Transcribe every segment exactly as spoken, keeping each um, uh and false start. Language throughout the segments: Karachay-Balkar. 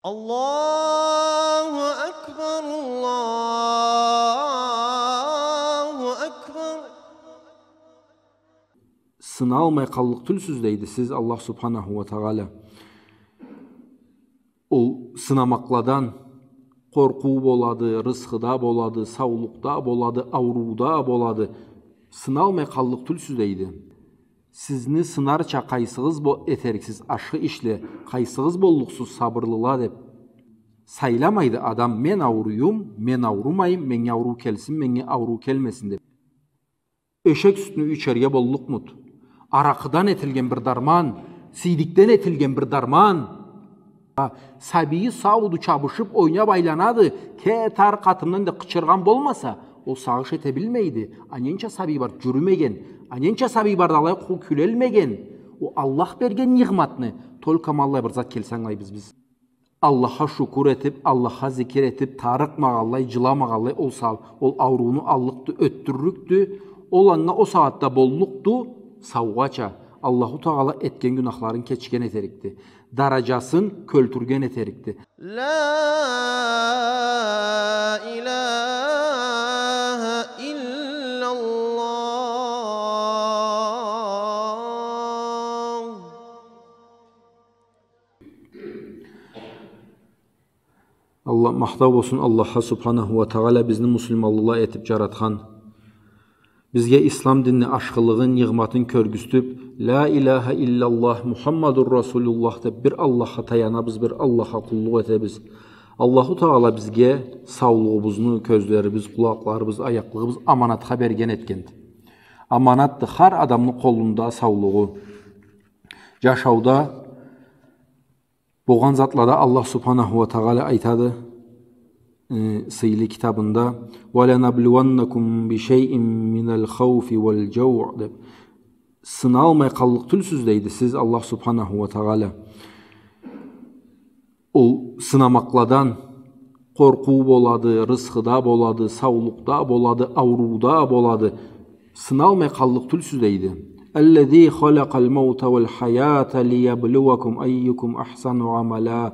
الله أكبر، الله أكبر. Сыналмай къаллыкъ тюлсюз, дейди, сиз, Аллах Субханаху уа Тагъала. Ол сынамакъладан къоркъуу болады, рысхыда болады, саулукъда болады, аурууда болады. Сыналмай къаллыкъ тюлсюз, дейди. Сизни сынарча къайсыгъыз бо-, этериксиз ашхы ишле, къайсыгъыз боллукъсуз сабырлыла, деп. Сайламайды адам, мен ауруюм, мен аурумайым, меннге ауруу келсин, меннге ауруу келмесин, деп. Эшек сютню ичерге боллукъмуд? Аракъыдан этилген бир дарман, сийдикден этилген бир дарман. Сабийи сауду, чабышып, ойнап айланады, ке тар къатындан да къычыргъан болмаса, ол сагъыш эте билмейди. А ненча сабий бар жюрюмеген, а ненча сабий бар да алай къу-, кюлелмеген. Ол Аллах берген нигъматны, только ма аллай бир зат келсе ангылайбыз биз. Аллахха шукур этип, Аллахха зикир этип, тарыкъмагъанлай, жыламагъанлай ол сау-, ол аурууну аллыкъды, ётдюрлюкдю. Ол анга ол сагъатда боллукъду, саугъача. Аллаху Тагъала этген гюнахларын кечген этерикди. Даражасын кёлтюрген этерикди. لا إله إلا الله. Аллах, махтау болсун Аллахха Субханаху уа Тагъала, бизни муслиманлыла этип жаратхан. Бизге ислам динни ашхылыгъын, нигъматын кёргюзтюп, «Ля иляха илляллах, Мухаммадур Расулуллах» деп, бир Аллахха таянабыз, бир Аллахха къуллукъ этебиз. Аллаху Тагъала бизге саулугъубузну, кёзлерибиз, къулакъларыбыз, аякълыгъыбыз аманатха берген этгенди. Аманатды хар адамны къолунда саулугъу. Жашауда болгъан затлада Аллах Субханаху уа Тагъала айтады, э, сыйлы китабында, «Ва лянабливаннакум би шайин миналь хауфи валь джауъ» деп. Сыналмай къаллыкъ тюлсюз, дейди, сиз, Аллах Субханаху уа Тагъала. Ол сынамакъладан, къоркъуу болады, рысхыда болады, саулукъда болады, аурууда болады. Сыналмай къаллыкъ тюлсюз, дейди. «Аллязи халакъаль маута валь хаята лияблюакум айюкум ахсану амаля,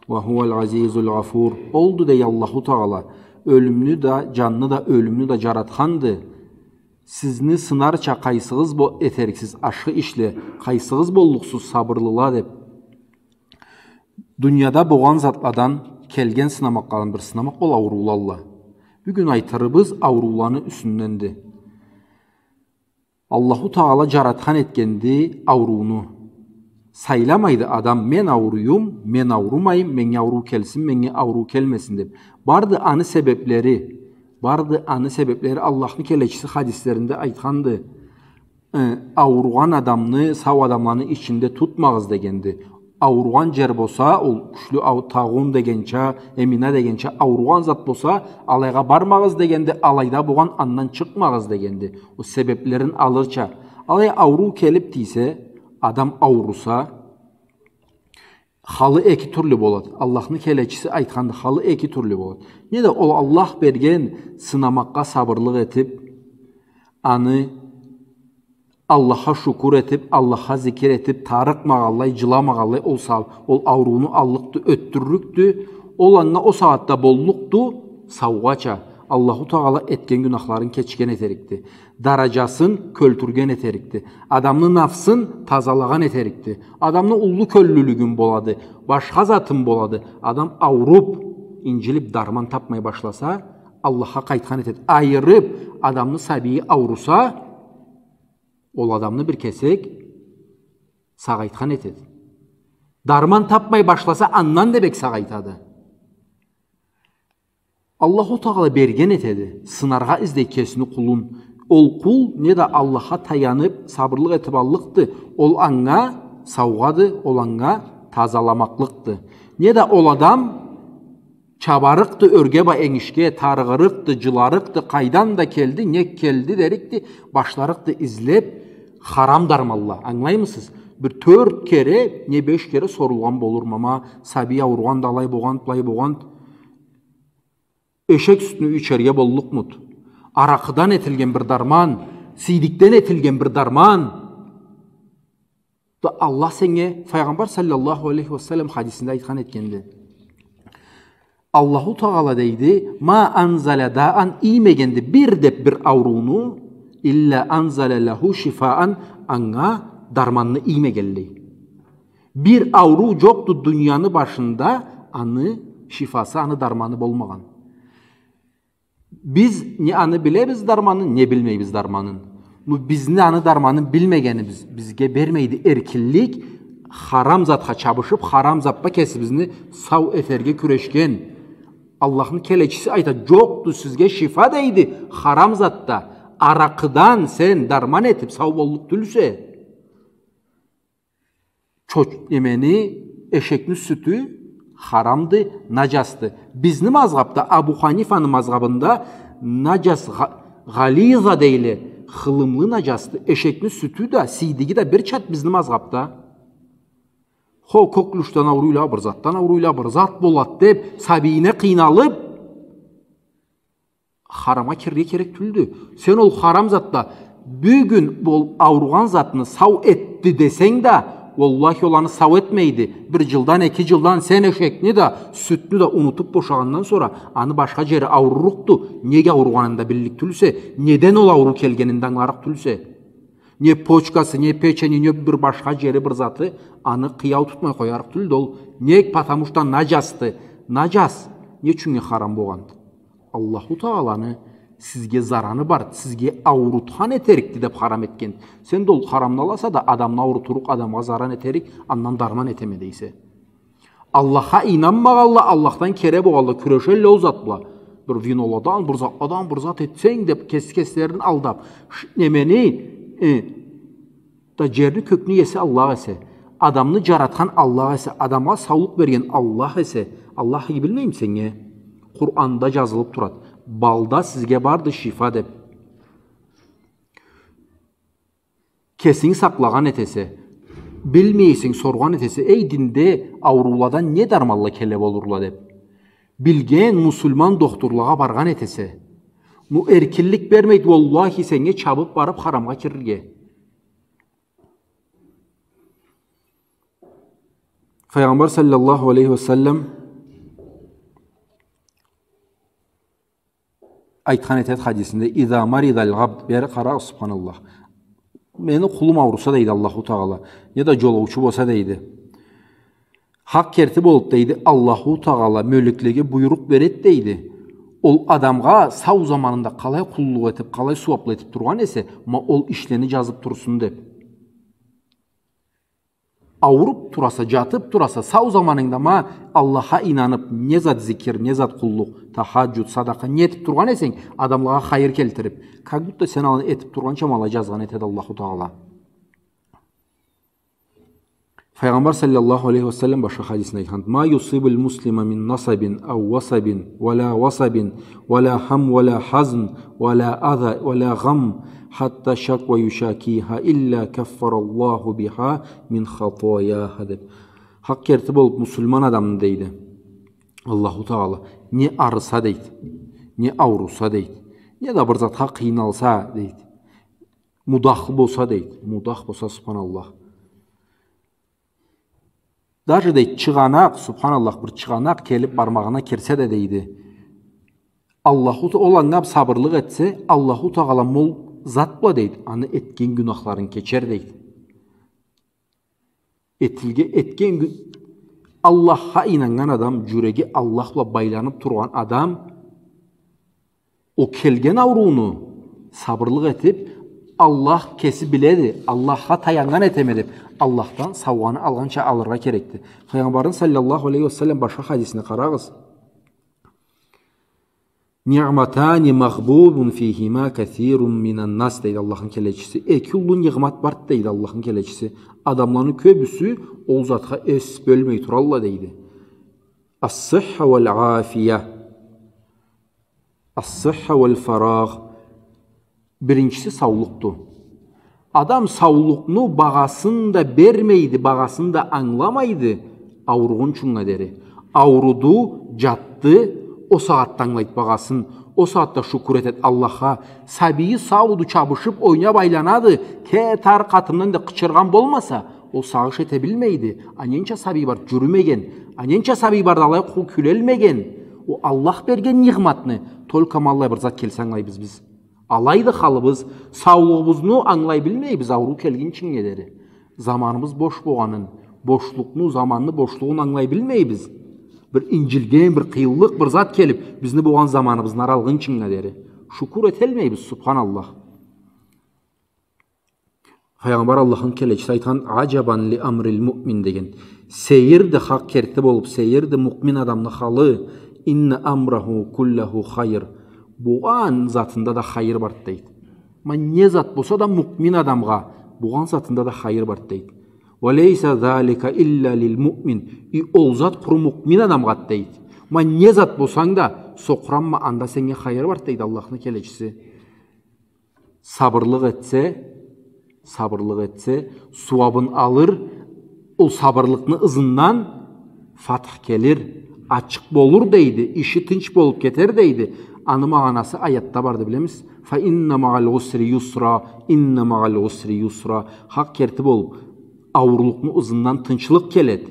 ва хуваль азизуль гъафур». Олду, дей Аллаху Тагъала, ёлюмню да, жанны да, ёлюмню да жаратханды. Сизни сынарча къайсыгъыз бо-, этериксиз ашхы ишле, къайсыгъыз боллукъсуз сабырлыла, деп. Дунияда болгъан затладан келген сынамакъладан бир сынамакъ ол ауруулалла. Бюгюн айтырыбыз аурууланы юсюнденди. Аллаху Тагъала жаратхан этгенди аурууну. Сайламайды адам, мен ауруюм, мен аурумайым, меннге ауруу келсин, меннге ауруу келмесин, деп. Барды аны себеплери, барды аны себеплери, Аллахны келечиси хадислеринде айтханды. Э, ауругъан адамны сау адамланы ичинде тутмагъыз дегенди. Ауругъан жер болса, ол кючлю ау-, тагъун дегенча, эмина дегенча, ауругъан зат болса, алайгъа бармагъыз дегенди, алайда болгъан андан чыкъмагъыз дегенди. Ол себеплерин алырча. Алай ауруу келип тийсе, адам ауруса, халы эки тюрлю болады. Аллахны келечиси айтханды, халы эки тюрлю болады. Не да ол Аллах берген сынамакъгъа сабырлыкъ этип, аны Аллахха шукур этип, Аллахха зикир этип, тарыкъмагъанлай, жыламагъанлай ол сау-, ол аурууну аллыкъды, ётдюрлюкдю. Ол анга ол сагъатда боллукъду, саугъача. Аллаху Тагъала этген гюнахларын кечген этерикди. Даражасын кёлтюрген этерикди. Адамны нафсын тазалагъан этерикди. Адамны уллу кёллюлюгюн болады, башха затын болады. Адам ауруп, инжилип, дарман тапмай башласа, Аллахха къайтхан этеди. Айырып, адамны сабийи ауруса, ол адамны бир кесек сагъайтхан этеди. Дарман тапмай башласа, андан да бек сагъайтады. Аллаху Тагъала берген этеди, сынаргъа излей кесини къулун. Ол къул не да Аллахха таянып, сабырлыкъ этип аллыкъды, ол анга саугъады, ол анга тазаламакълыкъды. Не да ол адам чабарыкъды ёрге бла энгишге, тарыгъырыкъды, жыларыкъды, къайдан да келди, не келди дерикди, башларыкъды излеп, харам дарманла. Ангылаймысыз? Бир тёрт кере, не беш кере сорулгъан болур, мама, сабий ауругъанды, алай болгъанды, былай болгъанды. Эшек сютню ичерге боллукъмуд? Аракъыдан этилген бир дарман, сийдикден этилген бир дарман. Да Аллах сеннге, Файгъамбар саллаллаху алейхи ва саллам хадисинде айтхан этгенди. Аллаху Тагъала дейди, «Ма анзала даан», иймегенди бир деп бир аурууну, «илла анзала лаху шифаан», анга дарманны иймегенлей. Бир ауруу джокъду дунияны башында, аны шифасы, аны дарманы болмагъан. Биз не аны билебиз дарманын, не билмейбиз дарманын. Ну, бизни аны дарманын билмегенибиз бизге бермейди эркинлик, харам затха чабышып, харам затда кесибизни сау этерге кюрешген. Аллахны келечиси айта, джокъду сизге шифа дейди, харам затда. Аракъыдан сен дарман этип сау боллукъ тюлсе. Чоч-, немени, эшекни сютю харамды, наджасды. Бизни мазгъабда, Абу Ханифаны мазгъабында наджас гъа-, гъализа дейле, хылымлы наджасды. Эшекни сютю да, сийдиги да бир чат бизни мазгъабда. Хо, коклюшдан ауруйла, бир затдан ауруйла, бир зат болад деп, сабийине къыйналып, харамгъа кирирге керек тюлдю. Сен ол харам затда бюгюн ол ауругъан затны сау этди десенг да, уаллахи, ол аны сау этмейди. Бир джылдан, эки джылдан сен эшекни да, сютню да унутуп бошагъандан сора, аны башха джери аурурукъду. Неге ауругъанын да биллик тюлсе, неден ол ауруу келгенин да ангыларыкъ тюлсе. Не почкасы, не печени, не бир башха джери, бир заты аны къыяу тутмай къоярыкъ тюлдю ол. Нек? Потому что наджасды. Наджас не ючюннге харам болгъанды? Аллаху Тагъаланы сизге зараны бар, сизге аурутхан этерикди деп харам этген. Сен да ол харамны аласа да, адамны аурутурукъ, адамгъа заран этерик, андан дарман этеме дейсе. Аллахха ийнанмагъанла, Аллахдан кери болгъанла кюрешелле ол зат бла. Бир виноладан, бир затладан, бир зат этсенг деп, кеси-кеслерин алдап, ш-, немени, э, да джерни, кёкню иеси Аллах эсе, адамны джаратхан Аллах эсе, адамгъа саулукъ берген Аллах эсе, Аллах иги билмейми сеннге? Къуранда джазылып турад. Балда сизге барды шифа деп. Кесинги сакълагъан этесе, билмейсенг, соргъан этесе, эй, динде аурууладан не дарманла келе болурла деп. Билген муслиман дохтурлагъа баргъан этесе. Ну, эркинлик бермейди, уаллахи, сеннге чабып барып харамгъа кирирге. Файгъамбар саллаллаху алейхи ва саллам айтхан этед хадисинде, «Иза маридаль абд», бери къара, субханаллах. Мени къулум ауруса, дейди Аллаху Тагъала, неда джолоучу болса, дейди. Хакъ керти болуп, дейди, Аллаху Тагъала мёлеклеге буйрукъ беред, дейди. Ол адамгъа сау заманында къалай къуллукъ этип, къалай сууаплы этип тургъан эсе, ма ол ишлени джазып турсун деп. Ауруп тураса, джатып тураса, сау заманынгда ма Аллахха ийнанып, не зат зикир, не зат къуллукъ, тахаджуд, садакъа, не этип тургъан эсенг, адамлагъа хайыр келтирип, как будто сен аны этип тургъанча ма алай джазгъан этеди Аллаху Тагъала. Файгъамбар саллаллаху алейхи ва саллам башха хадисинде айтхан: «Ма юсибуль муслима мин насабин ау васабин, ва ла васабин, ва ла хам, ва ла хазн, ва ла аза, ва ла гъам, хатта шаква юшакиха, илля каффараллаху биха мин хатаяха», — деп. Хакъ керти болуп, муслиман адамны, дейди Аллаху Тагъала, не арыса, дейди, не ауруса, дейди, неда бир затха къыйналса, дейди, мудахлы болса, дейди, мудах болса, субханаллах. Даже, дейди, чыгъанакъ, субханаллах, бир чыгъанакъ келип бармагъына кирсе да, дейди, Аллаху Та-, ол анга сабырлыкъ этсе, Аллаху Тагъала ол зат бла, дейди, аны этген гюнахларын кечер, дейди. Этилге-, этген гю-, Аллахха ийнаннган адам, джюреги Аллах бла байланып тургъан адам, ол келген аурууну сабырлыкъ этип, Аллах кеси биледи, Аллахха таяннган этеме деп, Аллахдан саугъаны алгъанча алыргъа керекди. Файгъамбарны саллаллаху алейхи ва саллам башха хадисине къарагъыз. «Ниъматани магъбунун фихима касирун минан нас», — дейди Аллахны келечиси. Эки уллу ниъмат барды, дейди Аллахны келечиси. Адамланы кёбюсю ол затха эс бёлмей туралла, дейди. «Ас-сыхха валь-афия». «Ас-сыхха валь-фарагъ». Биринчиси саулукъду. Адам саулукъну багъасын да бермейди, багъасын да ангыламайды ауругъунчунга дери. Ауруду, джатды, ол сагъатда ангылайд багъасын, ол сагъатда шукур этед Аллахха. Сабийи сауду, чабышып, ойнап айланады, кет ары къатымдан деп къычыргъан болмаса, ол сагъыш эте билмейди. А ненча сабий бар джюрюмеген, а ненча сабий бар да алай къу-, кюлелмеген. Ол Аллах берген ниъматны, только ма аллай бир зат келсе ангылайбыз биз. Алайды халыбыз, саулугъубузну ангылай билмейбиз, ауруу келгинчинге дери. Заманыбыз бош болгъанын, бошлукъну, заманны бошлугъун ангылай билмейбиз. Бир инджилген, бир къыйынлыкъ, бир зат келип, бизни болгъан заманыбызны ары алгъынчынга дери. Шукур этелмейбиз, субханаллах. Файгъамбар, Аллахны келечиси, айтхан: «Аджабан ли амрил муъмин», — деген. Сейирди, хакъ керти болуп, сейирди муъмин адамны халы. «Инна амраху куллаху хайр». Болгъан затында да хайыр барды, дейди. Ма не зат болса да муъмин адамгъа, болгъан затында да хайыр барды, дейди. «Ва лейса залика илла лил муъмин». И ол зат къуру муъмин адамгъады, дейди. Ма не зат болсанг да, сокъуранма, анда сеннге хайыр барды, дейди Аллахны келечиси. Сабырлыкъ этсе, сабырлыкъ этсе, сууабын алыр, ол сабырлыкъны ызындан фатх келир, ачыкъ болур, дейди, иши тынч болуп кетер, дейди. Аны магъанасы аятда барды, билемиз. «Фа инна магъал усри юсра, инна магъал усри юсра». Хакъ керти болуп, ауурлукъну ызындан тынчлыкъ келет.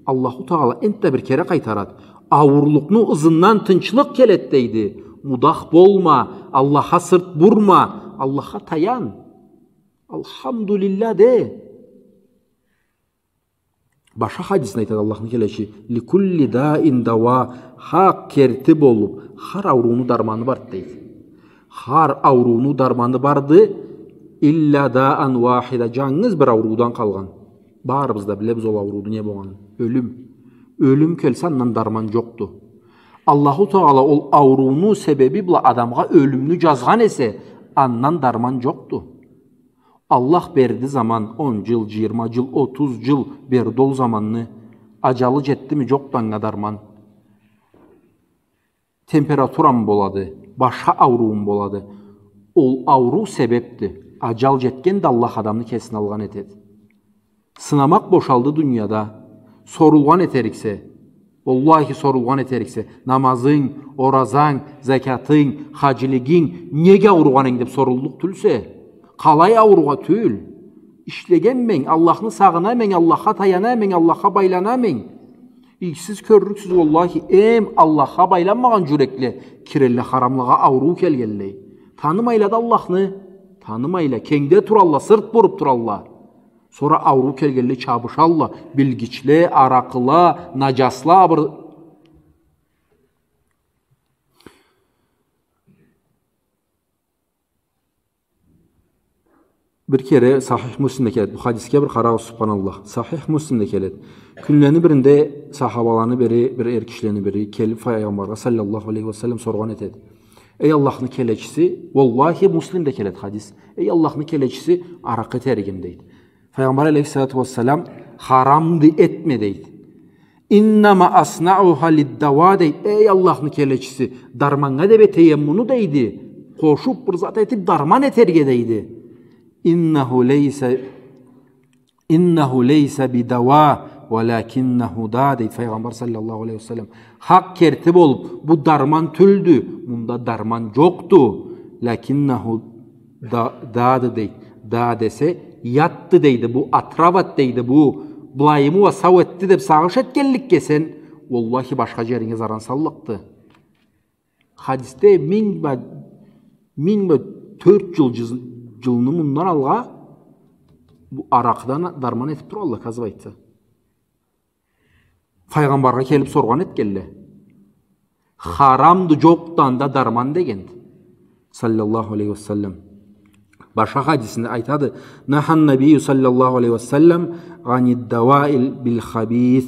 Аллаху Тагъала энтда бир кере къайтарат. Ауурлукъну ызындан тынчлыкъ келет, дейди. Мудах болма, Аллахха сырт бурма, Аллахха таян. Алхамдулиллах де. Башха хадисинде айтады Аллахны келечиси: «Ликулли даин дава». Хакъ керти болуп, хар аурууну дарманы барды, дейди. Хар аурууну дарманы барды, илла даан вахида, жангыз бир ауруудан къалгъан. Барыбыз да билебиз ол аурууну не болгъанын. Ёлюм. Ёлюм келсе, андан дарман жокъду. Аллаху Тагъала ол аурууну себеби бла адамгъа ёлюмню жазгъан эсе, андан дарман жокъду. Аллах берди заман, он жыл, жыйырма жыл, отуз жыл берди ол заманны. Ажалы жетдими, жокъду анга дарман. Температурамы болады, башха аурууму болады. Ол ауруу себепди. Ажал жетгенде Аллах адамны кесине алгъан этеди. Сынамакъ бошалды дунияда. Сорулгъан этериксе, уаллахи, сорулгъан этериксе, намазынг, оразанг, закятынг, хаджилигинг, неге ауругъан эдинг деп соруллукъ тюлсе, къалай ауругъа тюл? Ишлегенме, Аллахны сагъынама, Аллахха таянама, Аллахха байланама. Сиз кёрлюксюз, уаллахи, эм Аллахха байланмагъан жюрекле кирелле харамлагъа, ауруу келгенлей. Танымайла да Аллахны, танымайла, кенгде туралла, сырт буруп туралла. Сора ауруу келгенлей чабышалла, билгичле, аракъыла, нажасла, бир Бир кере Сахих Муслимде келет. Бу хадисге бир къарагъыз, субханаллах. Сахих Муслимде келет. Кюнлени биринде сахабаланы бири, бир эр кишилени бири келип Файгъамбаргъа саллаллаху алейхи ва саллам соргъан этеди. Эй Аллахны келечиси, уаллахи, Муслимде келет хадис. Эй Аллахны келечиси, аракъы этеригим, дейди. Файгъамбар алейхиссалату уассалам харамды, этме, дейди. Иннама аснауха лиддава, дейди. Эй Аллахны келечиси, дарманнга деп этеме муну, дейди. Къошуп бир зат этип дарман этерге, дейди. Иннаху лейса, иннаху лейса бидава, валакиннаху да, дейди Файгъамбар саллаллаху алейхи ва саллам. Хакъ керти болуп, бу дарман тюлдю, мунда дарман жокъду. Лакиннаху да, дады, дейди. Да десе, ятды, дейди, бу отравады, дейди, бу былайымы уа сау этди деп сагъыш этгенликге сен, уаллахи, башха жеринге заран саллыкъды. Хадисде минг бла, минг бла тёрт жыл, жыз-, жылны мындан алгъа бу аракъыдан дарман этип туралла, оказывается. Файгъамбаргъа келип соргъан этгенле. Харамды, жокъду анда дарман дегенди. Саллаллаху алейхи ва саллам. Башха хадисинде айтады: «Нахан набийю саллаллаху алейхи ва саллам аниддаваил бил хабис».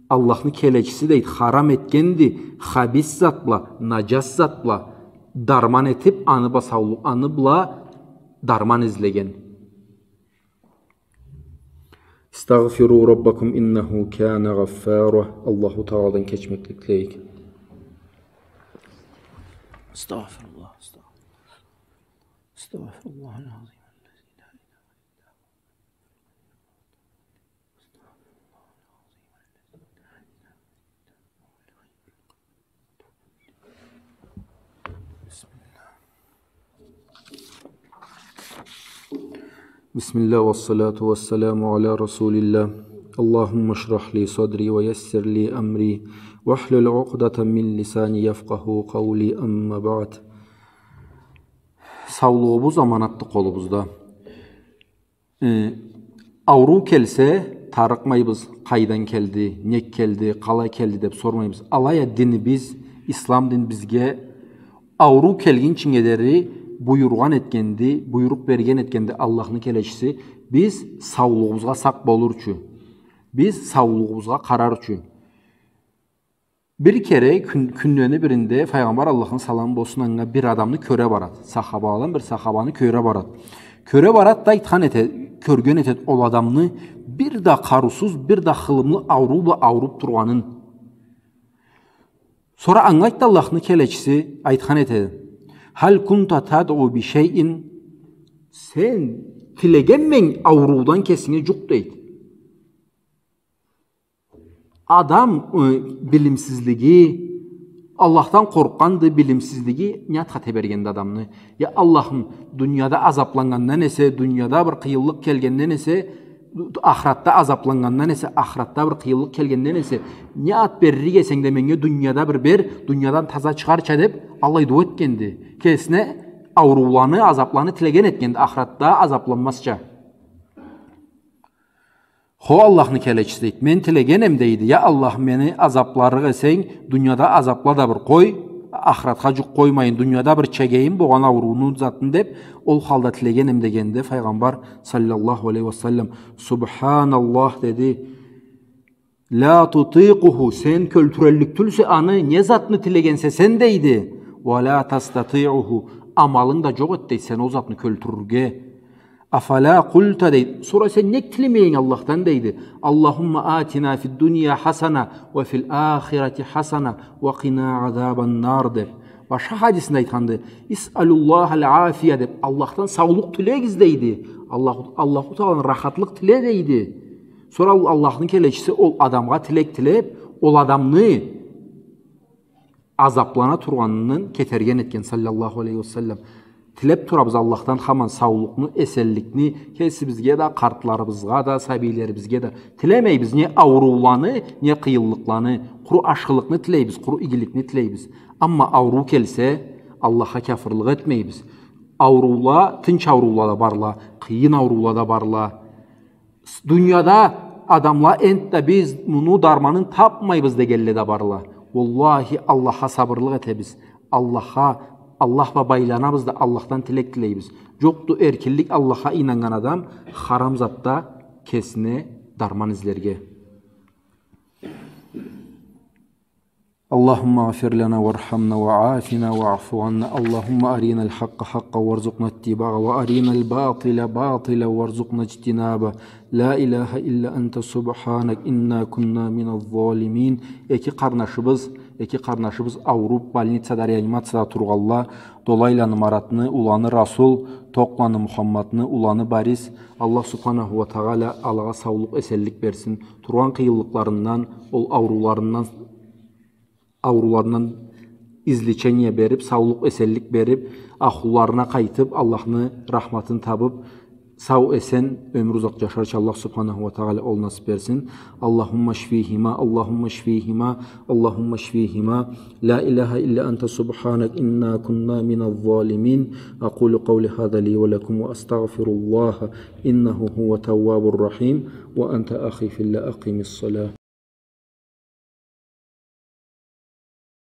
Аллахны келечиси, дейди, харам этгенди хабис зат бла, нажас зат бла дарман этип, аны бла саулукъ, аны бла дарман излеген. Истагъфиру раббакум иннаху кана гъаффара. Аллаху Тагъаладан кечмеклик тилейик. Астагъфируллах, астагъфируллах. Астагъфируллахал азим. بسم الله والصلاة والسلام على رسول الله. اللهم اشرح لي صدري ويسر لي أمري واحلل عقدة من لساني يفقهوا قولي، أما بعد. Саулугъубуз аманатды къолубузда. Э, ауруу келсе, тарыкъмайбыз, къайдан келди, нек келди, къалай келди деп сормайбыз. Алай а динибиз, ислам дин бизге ауруу келгинчинге дери буюргъан этгенди, буйрукъ берген этгенди Аллахны келечиси, биз саулугъубузгъа сакъ болур ючюн, биз саулугъубузгъа къарар ючюн. Бир кере кюн-, кюнлени биринде Файгъамбар, Аллахны саламы болсун анга, бир адамны кёре барад. Сахабаладан бир сахабаны кёре барад. Кёре барад да айтхан эте, кёрген этед ол адамны бир да къарыусуз, бир да хылымлы ауруу бла ауруп тургъанын. Сора анга айтды Аллахны келечиси, айтхан этеди: «هل كنت تدعو بشيء؟» Сен тилегенмиди ауруудан кесинге джукъ, дейди. Адам, э, билимсизлиги, Аллахдан къоркъгъанды, билимсизлиги не затха тебергенди адамны. Я Аллахым, дунияда азапланнгандан эсе, дунияда бир къыйынлыкъ келгенден эсе, ахыратда азапланнгандан эсе, ахыратда бир къыйынлыкъ келгенден эсе, не зат беририк эсенг да меннге дунияда бир бер, дуниядан таза чыгъарча деп, алай дуа этгенди. Кесине аурууланы, азапланы тилеген этгенди, ахыратда азапланмазча. Хо, Аллахны келечиси, дейди, мен тилегенем, дейди, я Аллах, мени азапларыкъ эсенг, дунияда азапла да бир къой, ахыратха джукъ къоймайын, дунияда бир чегейим болгъан аурууну затын деп, ол халда тилегенем, дегенде Файгъамбар саллаллаху алейхи ва саллам, «Субханаллах», деди, «لا تطيقه», сен кёлтюреллик тюлсе аны, не затны тилегенсе сен, дейди, «ولا تستطيعه», амалынг да джокъ эди, дейди, сен ол затны кёлтюрюрге. «أفلا قلت», дейди. Сора сен нек тилемейинг Аллахдан, дейди. «اللهم آتنا في الدنيا حسنة وفي الآخرة حسنة وقنا عذاب النار», деп. Башха хадисинде айтханды, «اسألوا الله العافية», деп. Аллахдан саулукъ тилегиз, дейди. Аллаху, Аллаху Тааланы рахатлыкъ тиле, дейди. Сора ол Аллахны келечиси ол адамгъа тилек тилеп, ол адамны азаплана тургъанындан кетерген этген, саллаллаху алейхи ва саллам. Тилеп турабыз Аллахдан хаман саулукъну, эсенликни кесибизге да, къартларыбызгъа да, сабийлерибизге да. Тилемейбиз не аурууланы, не къыйынлыкъланы, къуру ашхылыкъны тилейбиз, къуру игиликни тилейбиз. Амма ауруу келсе, Аллахха кяфырлыкъ этмейбиз. Ауруула, тынч ауруула да барла, къыйын ауруула да барла. Дунияда адамла энтда биз муну дарманын тапмайбыз дегенле да барла. Уаллахи, Аллахха сабырлыкъ этебиз. Аллахха, Аллах бла байланабыз да, Аллахдан тилек тилейбиз. Джокъду эркинлик Аллахха ийнаннган адам харам затда кесине дарман излерге. اللهم اغفر لنا وارحمنا وعافنا واعف عنا. اللهم أرنا الحق حقا وارزقنا اتباعه وأرنا الباطل باطلا وارزقنا اجتنابه. لا إله إلا أنت سبحانك إنا كنا من الظالمين. Эки къарнашыбыз, эки къарнашыбыз ауруп, больницада, реанимацияда тургъанла, Долайланы Маратны уланы Расул, Токъланы Мухаммадны уланы Борис. Аллах субханаху ва тагъала алагъа саулукъ, эсенлик берсин. Тургъан къыйынлыкъларындан, ол аурууларындан, аурууларындан излечение берип, саулукъ, эсенлик берип, ахлуларына къайтып, Аллахны рахматын табып, сау-эсен, ёмюр узакъ джашарча Аллах субханаху ва тагъала ол насып берсин. اللهم اشفيهما، اللهم اشفيهما، اللهم اشفيهما. لا إله إلا أنت سبحانك إنا كنا من الظالمين. أقول قولي هذا لي ولكم وأستغفر الله إنه هو التواب الرحيم. وأنت أخي في الله أقم الصلاة.